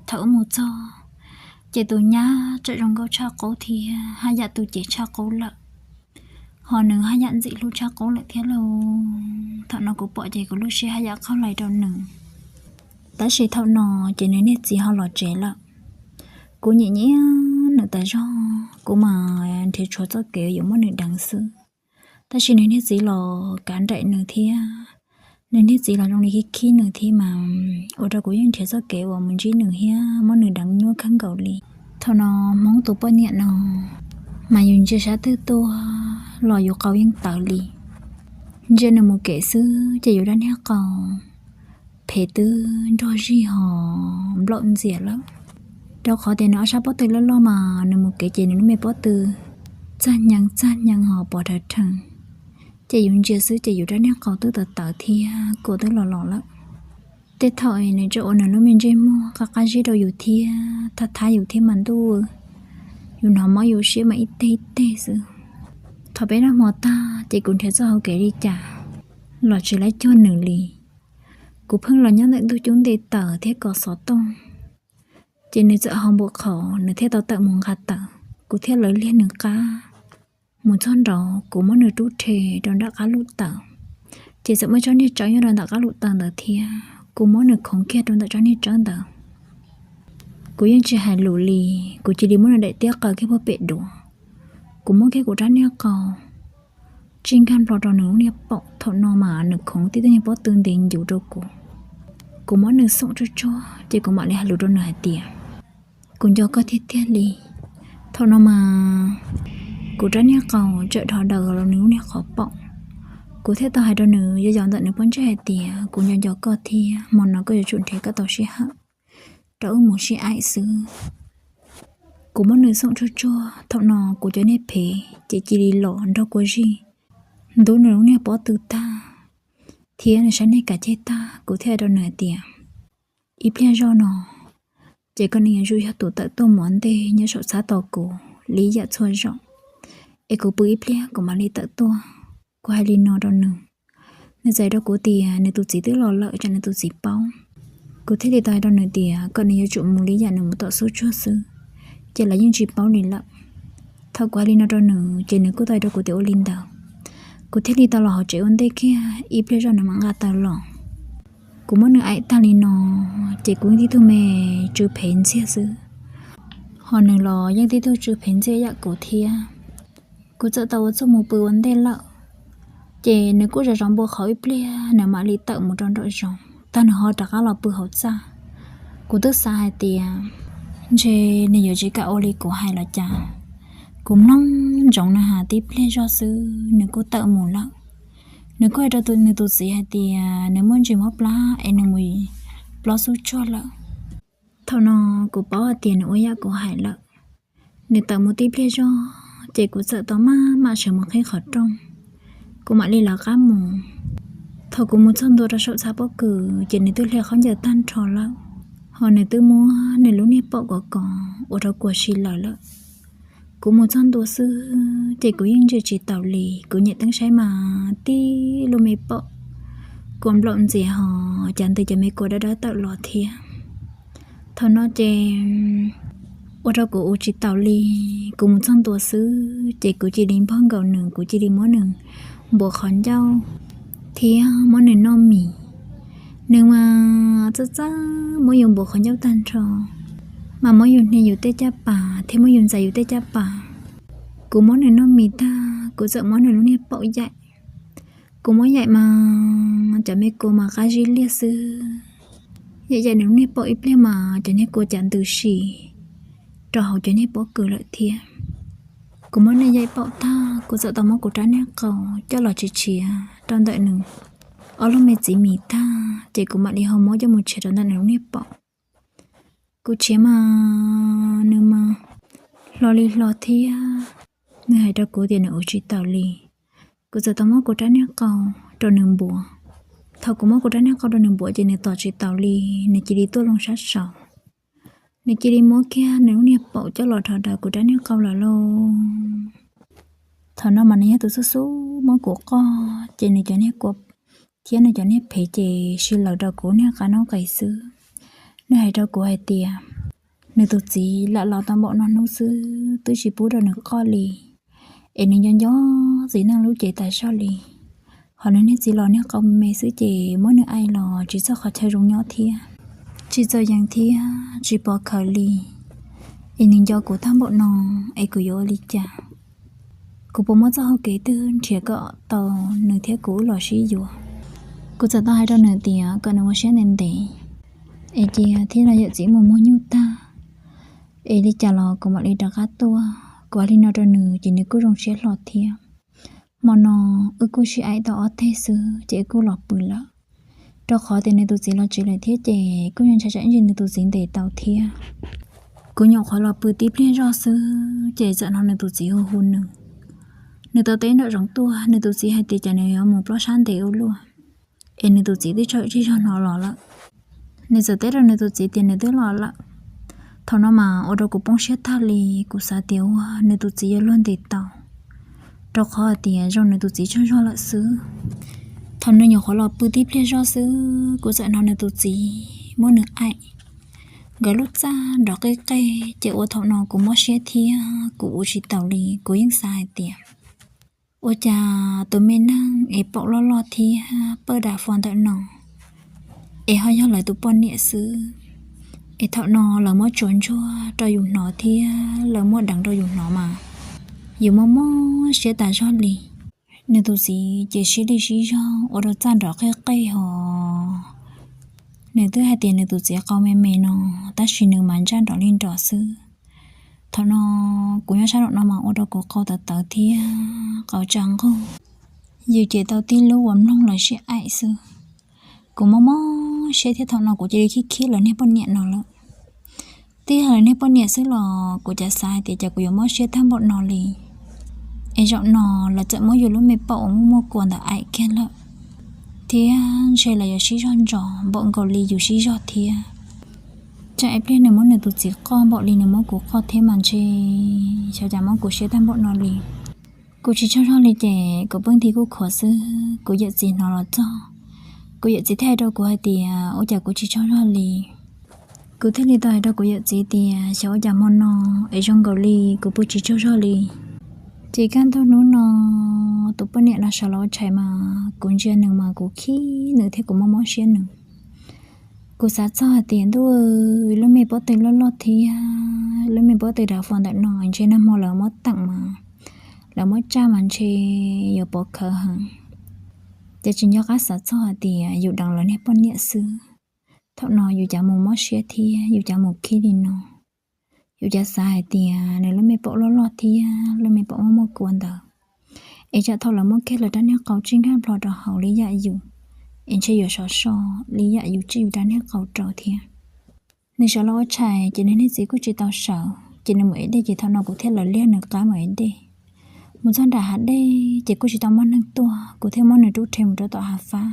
Thaum wb mus txog ces tus nyab tseem zoo nkauj tshaj qub thiab haj yam tu cev tshaj qub lawm, ho nws haj yam ntxim hlub tshaj qub lawm thiab lauj. Thaum no kuv pom ces kuv lub siab haj yam qaug lais rau nws. Tab sis thaum no ces nws niag txiv ho los tsev lawm. Kuv nyiam nyiam nws tas zog, kuv mas nrhiav tshuav txoj kev yuav muab nws deev xwb. Tab sis nws niag txiv los kav nraim nws thiab, nws niag txiv los zoo li khib khib nws thiab mas ua rau kuv yeej nrhiav txoj kev uas mus ntsib nws thiab muab nws deev nyuaj kawg nkaus li. Thaum no Hmoob tus poj niam no mas yus ntsia sab twg tuaj los yus qau yeej tawv li. Ntsia nws mus kev xwb ces yus rab niag qau phem twb nrog zig ho nplaum ntxias lawm. Rau qhov tias nws ob sab pob tw loj loj mas nws mus kev ces nws lub me pob tw txaj nyees txaj nyees ho pos rhawv rhees. Ces yus ntsia xwb ces yus rab niag qau twb tawv tawv thiab kua twb los los lawm. Tej thaum nws tseem ua nws lub me ntsej muag qab qab zib rau yus thiab thab thab yus thiab mas ntuj, yus hnov mob yus siab mas ib teg ib teg xwb. Thaum peb noj hmo tag ces kuv nrhiav txoj hau kev li cas los tsis laib cuag nws li. Kuv pheej los nyob ntawm ntug cub nte tawm thiab kos xov tooj, ces nws txawm ho npua qhauv, nws thiaj tau tawm mus nqa tawm, kuv thiaj lawv liag nws qab. Mus txog nraud kuv muab nws rub rhe rau nram qab lub tawm, ces txawm muaj tsob niag tsawb nyob rau ntawm qab lub tawm ntawd thiab kuv muab nws khoov kiag rau ntawm tsob niag tsawb ntawd. Kuv yeej tsis hais lus li, kuv cia li muab nws daim tiab qaws kiag puag pem duav. Kuv muab kiag kuv rab niag qau tsij nkag nplo rau nws lub niag paum, thaum no mas nws khoov tib tug niag pob tw ntev ncuv rau kuv. Kuv muab nws xoom tsuag tsuag ces kuv mam li hais lus rau nws hais tias, kuv nco koj tiag tiag li. Thaum no mas kuv rab niag qau tseem dhos daws los nws lub niag qhov paum. Kuv thiaj tau hais rau nws yog yog ntawm nws pob ntseg hais tias kuv nco nco koj thiab hmo no koj yuav tsum nrhiav koj tau sij hawm rau wb mus sib aim xwb. Kuv muab nws xoom tsuag tsuag, thaum no kuv cov niag phev ces cia li los nrog kua zig ntub nws lub niag pob tw tag thiab nws sab niag kav ceg tag. Kuv thiaj hais rau nws hais tias, ib pliag zoj no ces koj niam yuav tsum yog tus tawm tuaj mus ua ntej nyob saum txhab tos kuv li yam txhua zaus, es kuv pw ib pliag kuv mam li tawm tuaj. Kuv hais li no rau nws, nws txawm hais rau kuv tias nws tus txiv twb los lawm tsam nws tus txiv paub. Kuv thiaj li tau hais rau nws tias kom nws yuav tsum mus li yam nws mus tom xub tsuag xwb, ces lawv yeej tsis paub li lawm. Thaum kuv hais li no rau nws ces nws kuj tau hais rau kuv tias ua li ntawd. Kuv thiaj li tau los hauv tsev ua ntej kiag ib pliag zoj nws mam nqa taw los. Kuv muab nws aim tag li no ces kuv yeej tib tug me tsw phev ntxiag xwb, ho nws los yeej tib tug tsw phev ntxiag yam kuv thiab. Kuv txawm tau ua txuj mus pw ua ntej lawm, ces nws kuj zov zov npua qhauv ib pliag nws mam li tawm mus rau nraum zoov tag nws ho rov qab los pw hauv txaj. Kuv twb xav hais tias ntshe nws yuav tsis kam ua li kuv hais los cas. Kuv mloog ntsoov nws has tib pliag zoj xwb nws kuj tawm mus lawm. Nws kuj hais rau nws tus txiv hais tias nws muaj ntsis mob plab es nws mus plob xub tsuag lawm. Thaum no kuv paub hais tias nws ua yam kuv hais lawm. Nws tawm mus tib pliag zoj ces kuv txawm tau maj mam sawv mus qhib qhov rooj, kuv mam li lawv qab mus. Thaum kuv mus txog ntua rau saum txhab pob kws ces nws twb hle khaub ncaws tag nrho lawm, ho nws twb muab nws lub niag paum kov kov ua rau kuv si lawm lawm. Kuv mus txog ntua xwb ces kuv yeej ntsia tsis taus li, kuv nyem teeb saib mas tib lub me paum kua nplaum ntxias ho cas ntws cov me kua dawb dawb tawm los thiab. Thaum no ces ua rau kuv ua tsis taus li. Kuv mus txog ntua xwb ces kuv cia li npog nkaus nws, kuv cia li muab nws npuav qhov ncauj thiab muab nws noj mis. Nws mas txawj txawj muab yus npuav qhov ncauj tag nrho, mas muab yus hnia yus tej caj pas thiab muab yus ntxais yus tej caj pas. Kuv muab nws noj mis tag kuv txawm muab nws lub niag paum yaim. Kuv muab yaim mas cov me kua mas qab zib liag xwb. Yaim yaim nws lub niag paum ib pliag mas cov niag kua cas ntws si rau hauv cov niag pob kws lawm thiab. Kuv muab nws yaim paum tag kuv txawm tau muab kuv rab niag qau coj los tshiav tshiav rau ntawm nws ob lub me txiv mis tag ces kuv mam li ho muab coj mus tshiav rau ntawm nws lub niag paum. Kuv tshiav mas nws mas hlo li hlo thiab. Nws hais rau kuv tias nws ua tsis taus li. Kuv txawm tau muab kuv rab niag qau rau nws npuav. Thaum kuv muab kuv rab niag qau rau nws npuav ces nws tos tsis taus li, nws cia li tuaj loo sab saud. Nws cia li muab kiag nws lub niag paum coj los dhos rawv kuv rab niag qau lawm lauj. Thaum no mas nws yog tus xub xub muab kuv qoj ces nws cov niag kua thiab nws cov niag phev ces si lawm rau kuv niag qab noob qes xwb. Nws hais rau kuv hais tias nws tus txiv lam los tau npaum no hnub xwb twb tsis pub rau nws qoj li, es nws nco nco txiv neej lub cev tas zog li. Ho nws niag txiv los niag qau me me xwb ces muab nws aim los tsis txog qhov chaw zoo nyob thiab, tsis txaus yees thiab tsis pov khawv li. Es nws nco kuv tag npaum no, es kuv yuav ua li cas? Kuv puas muaj txoj hau kev twg nrhiav kom tau nws thiab kuv wb los sib yuav? Kuv txawm tau hais rau nws tias kom nws ua siab ntev ntev, es cia thiab no yawm txiv mus muag nyuj tag, es li cas los kuv mam li rov qab tuaj. Kuv hais li no rau nws ces nws kuj zoo siab hlo thiab. Hmo no wb kuj sib aim tau ob teg xwb ces wb kuj los pw lawm, rau qhov tias nws tus txiv los tsev lawm thiab ces kuj yog ntshai tsam ib ntsis nws tus txiv ntes tau thiab. Kuv nyuam qhuav los pw tib pliag zoj xwb ces txawm hnov nws tus txiv hu hu nws. Nws tau teb nraum zoov tuaj, nws tus txiv hais tias cas nws yuav mus plob sab ntev ua luaj, es nws tus txiv twb tsaug zog hnov los lawm. Nws txawm teb rau nws tus txiv tias nws twb los lawm. Thaum no mas ua rau kuv poob siab tag li, kuv xav tias ua nws tus txiv yuav luag ntes tau, rau qhov hais tias zoo nws tus txiv tsaug zog lawm xwb. Thaum nws nyuam qhuav los pw tib pliag zoj xwb kuv txawm hnov nws tus txiv muab nws aim. Nkawd lub txaj nrov qej qej ces ua thaum no kuv mob siab thiab kuv ua tsis taus li, kuv yeej xav hais tias ua cas tus me neeg es paum loj loj thiab pawj dav fo ntawm no es ho yog lawv tus poj niam xwb. Es thaum no lawv muab tsuas ntsuag rau yus hnov thiab lawv muab deev rau yus hnov mas yus mob mob siab tas zog li. Nws tus txiv ces sib li sib zog ua rau txaj nrov qej qej ho. Nws twb hais tias nws tus txiv qau me me no, tab sis nws mas ntsaj nrov li nrov xwb. Thaum no kuv nyob sab nraum no mas ua rau kuv qau tawv tawv thiab qau tsa nqug. Yus ces tau tib lub uas mloog lawv sib aim xwb. Kuv mob mob siab thiab thaum no kuv cia li khib khib lawv niag poj niam no lawm. Twb yog lawv niag poj niam xwb los kuv cas xav hais tias cas kuv yuav mob siab tag npaum no li. Es zaum no lawv txawm muab yus lub me paum uas muaj muaj kua ntawd aim kiag lawm, thiab ntshe lawv yuav sib zog ntsos npaum nkaus li yus sib zog thiab. Tsam ib pliag nws muab nws tus txiv qoj npaum li nws muab kuv qoj thiab mas ntshe xyov cas mob kuv siab tag npaum no li. Kuv tsis tsaug zog li ces kuv pheej nti kuj khuav xwb. Kuv yawm txiv hnov los txog, kuv yawm txiv thiaj hais rau kuv hais tias ua cas kuv tsis tsaug zog li. Kuv thiaj li tau hais rau kuv yawm txiv tias xyov ua cas hmo no es zoo nkaus li kuv pw tsis tsaug zog li. Ces kaj ntug hnub no tus poj niam no sawv los ua tshais mas kuv ntsia nws mas kuv khib nws thiab kuv mob mob siab nws. Kuv xav txog hais tias ntuj, lub me pob tw loj loj thiab lub me pob tw dav fo ntawm no ntshe nag hmo lawv muab teem mas, lawv muab tsaj mas ntshe yuav pov khawv heev. Ces tsis nco qab xav txog hais tias yus deev lawv niag poj niam xwb. Thaum no yus cas mus mob siab thiab yus cas mus khib li no. Yus cas xav hais tias nws lub me paum loj loj thiab lub me paum muaj muaj kua ntawd, es tsam thaum lawv muab kiag lawv rab niag qau tsij nkag nplho rau hauv li yam yus, es ntshe yuav sov so li yam yus tsij yus rab niag qau rau thiab. Nws sawv los ua tshais ces nws niag txiv kuj tsis tau sawv ces nws mus ev dej ces thaum no kuv thiaj lawv liag nws qab mus ev dej. Mus txog nram hav dej ces kuj tsis tau muaj neeg tuaj, kuv thiaj muab nws rub rhe mus rau tom hav fab.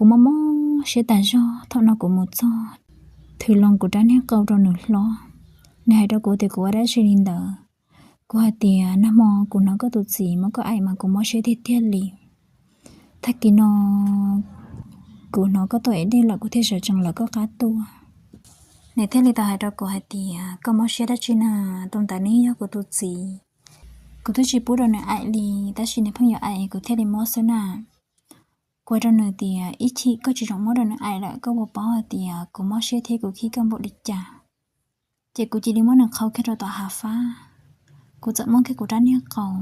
Kuv mob mob siab tas zog. Thaum no kuv mus txog, thws loo kuv rab niag qau rau nws hlob. Nws hais rau kuv tias kuv ua dab tsi li ntawd. Kuv hais tias nag hmo kuv hnov koj tus txiv muab koj aim mas kuv mob siab tiag tiag li. Tag kis no kuv hnov koj tuaj ev dej lawm kuv thiaj sawv tsees lawv koj qab tuaj. Nws thiaj li tau hais rau kuv hais tias koj mob siab dab tsi na, tus ntawd nws yog kuv tus txiv. Kuv twb tsis pub rau nws aim li, tab sis nws pheej yuav aim kuv thiaj li mob xwb na. Kuv hais rau nws tias ib chim koj tsis txhob muab rau nws aim lawm, koj puas paub hais tias kuv mob siab thiab kuv khib koj npaum li cas. Ces kuv cia li muab nws qhau kiag rau tom hav fab. Kuv txawm muab kiag kuv rab niag qau,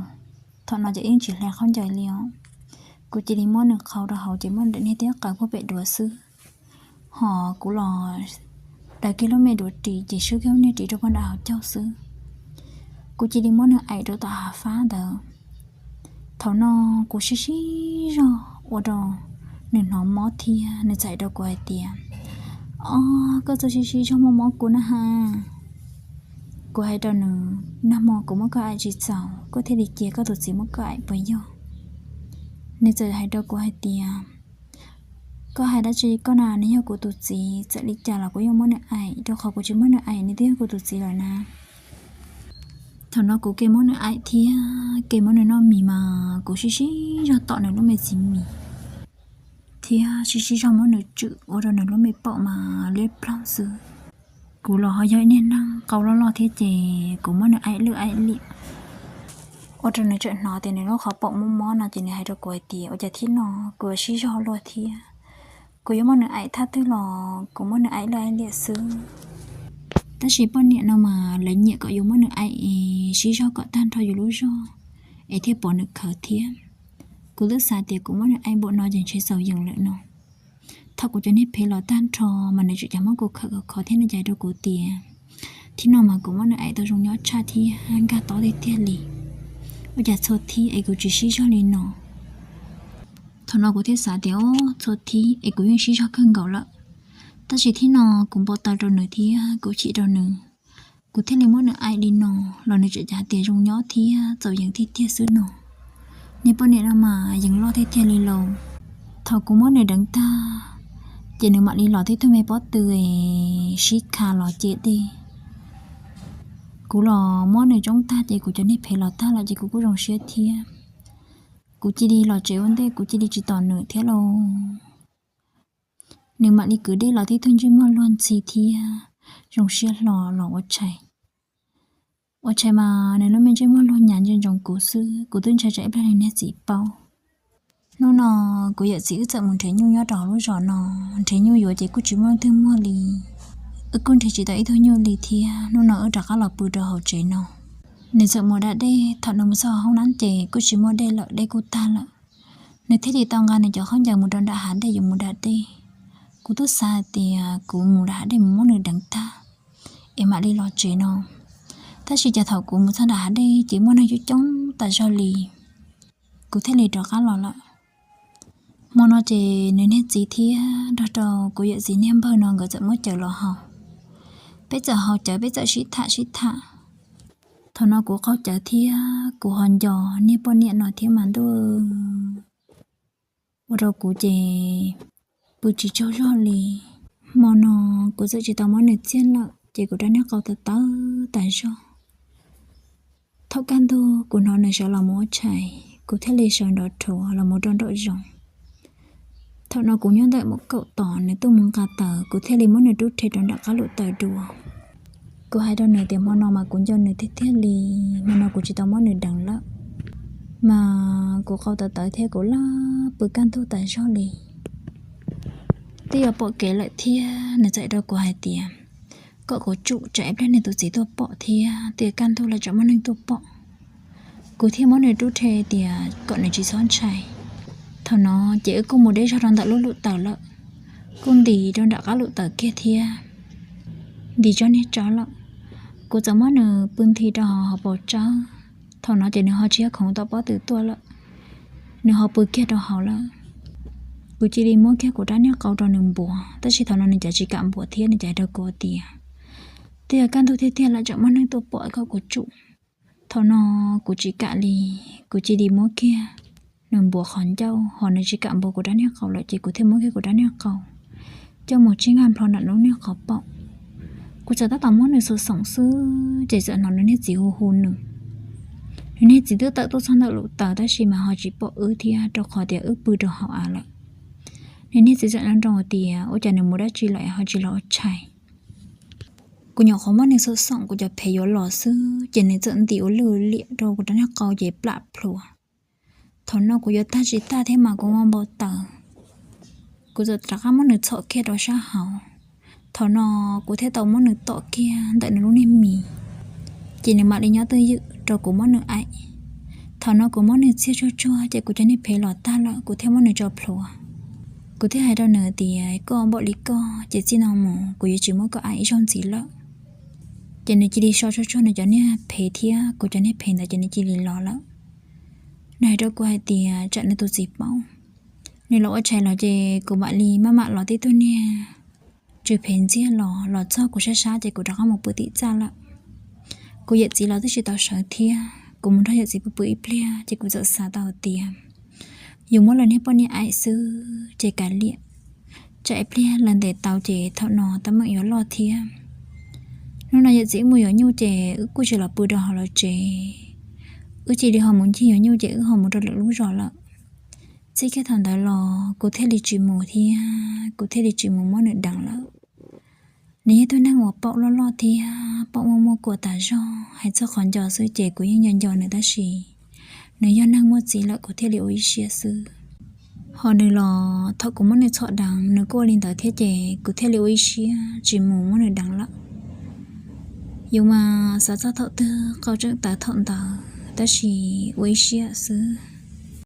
thaum no ces yeej tsis hle khaub ncaws li os. Kuv cia li muab nws qhau rau hauv ces muab nws daim niag tiab qaws puag pem duav xwb. Hos kuv los daws kiag lub me duav ris ces swb kiag lub niag ris rau puag nram hauv caug xwb. Kuv cia li muab nws aim rau tom hav fab ntawd. Thaum no kuv sib sib zog ua rau nws hnov mob thiab nws txawm hais rau kuv hais tias, Ob, koj txawj sib sib zog muaj mob kua na ha. Kuv hais rau nws, Nag hmo kuv muab koj aim tsis txaus koj thiaj li cia koj tus txiv muab koj aim puas yog? Nws txawm hais rau kuv hais tias, Koj hais dab tsi koj na, nws yog kuv tus txiv, txawm li cas los kuv yeej muab nws aim, rau qhov kuv tsis muab nws aim nws twb yog kuv tus txiv lawm na. Thaum no kuv ke muab nws aim thiab ke muab nws noj mis mas kuv sib sib zog tom nws lub me txiv mis thiab sib sib zog muab nws tswm ua rau nws lub me paum mas liab ploog xwb. Kuv los ho yog ib niag neeg qau loj loj thiab ces kuv muab nws aim lwj aim liam ua rau nws tseem hnov tias nws lub qhov paum mob mob no ces nws hais rau kuv hais tias, Ua cas thib no kuv yuav sib zog luaj thiab? Kuv yuav muab nws aim thaj twg los kuv muab nws aim lwj aim liam xwb. Tab sis poj niam no mas lawv nyiam kom yus muab nws aim es sib zog kom tag nrho yus lub zog es thiaj pom nws khawv thiab. Kuv twb xav tias kuv muab nws aim npaum no ces ntshe txaus yees lawm no. Thaum kuv cov niag phev los tag nrho mas nws tseem cas muab kuv khawm khov khov thiab nws cas rau kuv tias, Thib no mas kuv muab nws aim tau zoo nyob tshaj thiab nkag tob tiag tiag li. Ua cas txhua thib es kuv tsis sib zog li no? Thaum no kuv thiaj xav tias, Ob, txhua thib es kuv yeej sib zog kawg nkaus lawm. Tab sis thib no kuv npau taws rau nws thiab kuv chim rau nws, kuv thiaj li muab nws aim li no, los nws tseem cas tias zoo nyob thiab txaus yees tiag tiag xwb no. Niag poj niam no mas yees loj tiag tiag li lauj. Thaum kuv muab nws deev tag, ces nws mam li los tib tug me pob tw es sib kha los ce dej. Kuv los muab nws tsoob tag ces kuv cov niag phev los tag lawm ces kuv kuj zoo siab thiab. Kuv cia li los tsev ua ntej, kuv cia li tsis tos nws thiab lauj. Nws mam li kwv dej los tib tug ntsej muag luag ntxhi thiab zoo siab hlo los ua tshais. Ua tshais mas nws lub me ntsej muag luag nyav ntsia ntsoov kuv xwb, kuv twb ntshai tsam ib pliag nws niag txiv paub. Hnub no kuv yawm txiv wb txawm mus nrhiav nyuj nyob rau hauv lub zos no, nrhiav nyuj yuav ces kuj tsis muaj leej twg muag li. Wb kuj nrhiav tsis tau ib tug nyuj li thiab, hnub no wb rov qab los pw rau hauv tsev no. Nws txawm mus da dej, thaum nws mus txog hoob nab ces kuj tsis muaj dej lawm, dej kuj tag lawm. Nws thiaj li tau nqa nws cov khaub ncaws mus rau nram hav dej yuav mus da dej. Kuv twb xav hais tias kuv mus nram hav dej mus muab nws deev tag es mam li los tsev no. Tab sis cas thaum kuv mus txog nram hav dej ces muaj neeg coob coob tas zog li, kuv thiaj li rov qab los lawm. Hmo no ces nws niag txiv thiab nrog rau kuv yawm txiv niag npawg no nkawd txawm muab cawv los haus. Peb txawm haus cawv, peb txawm sib tham sib tham. Thaum no kuv qaug cawv thiab kuv ho nco niag poj niam no thiab mas ntuj, ua rau kuv ces pw tsis tsaug zog li. Hmo no kuv txawm tsis tau muab nws txiag lawm ces kuv rab niag qau tawv tawv tas zog. Thaum kaj ntug kuv hnov nws sawv los mus ua tshais, kuv thiaj li sawv nrov rhuav los mus rau nraum zoov. Thaum no kuv nyob ntawm mus kaum tom nws tuaj mus nqa taws, kuv thiaj li muab nws rub rhe rau nram qab lub taws dua. Kuv hais rau nws tias hmo no mas kuv nco nws tiag tiag li, hmo no kuv tsis tau muab nws deev lawm, mas kuv qau tawv tawv thiab kuv laj pw kaj ntug tas zog li. Twb yuav pom kev lawm thiab nws txawm rau kuv hais tias kom kuv tsum tsam ib pliag nws tus txiv tuaj pom thiab twb yuav kaj ntug lawm tsam muaj neeg tuaj pom. Kuv thiaj muab nws rub rhe tias kom nws tsis txhob ntshai. Thaum no ces wb kuj mus deb zog rau ntawm lub lub taws lawm, kuj ntis rau nram qab lub taws kiag thiab ntis tsob niag tsawb lawm. Kuv txawm muab nws pw nthi rau hauv paus tsawb. Thaum no ces nws ho tsis yog khoov tom pob tw tuaj lawm, nws ho pw kiag rau hauv lawm. Kuv cia li muab kiag kuv rab niag qau rau nws npuav, tab sis thaum no nws cav tsis kam npuav thiab nws cav rau kuv tias twb yuav kaj ntug tiag tiag lawm tsam muaj neeg tuaj pom kom kuv tsum. Thaum no kuv tsis kam li, kuv cia li muab kiag nws npuav qhov ncauj ho nws tsis kam npuav kuv rab niag qau lawm ces kuv thiaj muab kiag kuv rab niag qau coj mus tsij nkag nplho nram lub niag qhov paum. Kuv txawm tab tom muab nws xoom xoom xwb ces txawm hnov nws niag txiv hu hu nws. Nws niag txiv twb tawm tuaj txog ntawm lub taws tab sis mas ho tsis pom wb thiab rau qhov tias wb pw rau hauv av lawm. Nws niag txiv txawm nroo nroo hais tias ua cas nws mus dab tsi lawm ho tsis los ua tshais. Kuv nyuam qhuav muab nws xoom xoom kuv cov phev yuav los xwb ces nws txawm ntim ua luj ua liam rau kuv rab niag qau ces plam plhuav. Thaum no kuv yuav tag tsis tag thiab mas kuv muaj npau taws. Kuv txawm rov qab muab nws txhom kiag rau sab hauv. Thaum no kuv thiaj tau muab nws tom kiag ntawm nws lub niag mis, ces nws mam li nyob twj ywm rau kuv muab nws aim. Thaum no kuv muab nws txiag tsuag tsuag ces kuv cov niag phev los tag lawm kuv thiaj muab nws tso plhuav. Kuv thiaj hais rau nws tias koj npaum li koj ces txij no mus kuv yuav tsis muab koj aim ib zaug ntxiv lawm. Ces nws cia li so tsuag tsuag nws cov niag phev thiab kuv cov niag phev ntawd ces nws cia li los lawm. Nws hais rau kuv hais tias tsam nws tus txiv paub, nws los ua tshais los ces kuv mam li maj mam los tib tug niag tsw phev ntxiag los, los txog kuv sab sab ces kuv rov qab mus pw tim txaj lawm. Kuv yawm txiv los twb tsis tau sawv thiab, kuv mus nrog yawm txiv pw pw ib pliag ces kuv txawm xav tau tias yus muab lawv niag poj niam aim xwb ces kav liam, tsam ib pliag lawv ntes tau ces thaum no teeb meem yuav loj thiab. Hnub no yawm txiv wb mus yuav nyuj ces wb kuj tsis los pw rau hauv lawv tsev, wb cia li ho mus ncig yuav nyuj ces wb ho mus rau lwm lub zos lawm. Txij kiag thaum ntawd los kuv thiaj li tsis mus thiab kuv thiaj li tsis mus muab nws deev lawm. Nws yog tug neeg uas paum loj loj thiab paum muaj muaj kua tas zog, hais txog qhov nco xwb ces kuv yeej nco nco nws tab sis nws yog neeg muaj txiv lawm kuv thiaj li ua ib siab xwb. Ho nws los thaum kuv muab nws txhom deev nws kuj ua li ntawd thiab ces kuv thiaj li ua ib siab tsis mus muab nws deev lawm. Yus mas xav txog thaum twg qau tseem tawv thaum ntawd tab sis ua ib siab xwb.